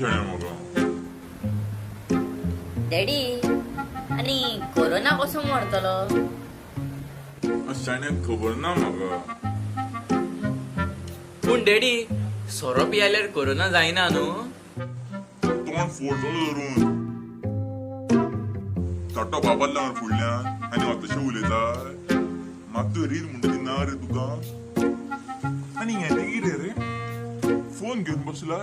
शाण्या म्हाका. डॅडी, आनी कोरोना कसो मरतलो? शाण्या खबर ना म्हाका. पूण डॅडी, सोरो पियाल्यार कोरोना जायना न्हू? तोंड फोडटलो धरून. थोटो बाबा मरे फुडल्यान आनी तशें उलयता. म्हाका रील म्हणटा ती ना रे तुका. आनी हें तें कितें रे, फोन घेवन बसला?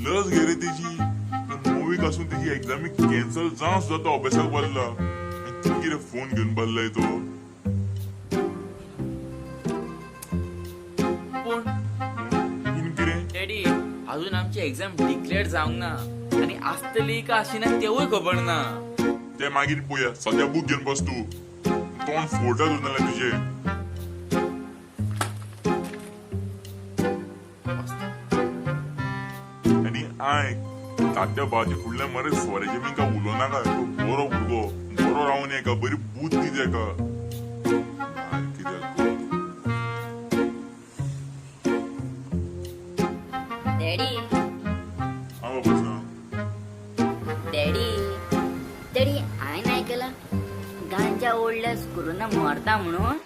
लज घे रे तेजी. नवीक आसून तेजी एग्जामी कॅन्सल जावन सुद्दां तो अभ्यासाक बसला आनी तूं कितें फोन घेवन बसलाय तो? पूण पूण कितें? डॅडी, अजून आमची एग्जाम डिक्लेअर जावंक ना आनी आसतली का आशिना तेवूय खबर ना. ते मागीर पळोवया, सद्या बूक घेवन बस तूं. तोंड फोडटा तूं नाल्यार तुजें. आनी आयक, तात्या भावाच्या फुडल्यान मरे सोऱ्याचें बी काय उलोवं नाका. तो बरो भुरगो, बरो रावन येका, बरी बूद दी तेका. कित्याक? डॅडी. हा बाबा, सांग. डॅडी, डॅडी, हांवें आयकलां गांजा ओडल्यास कोरोना मरता म्हणून.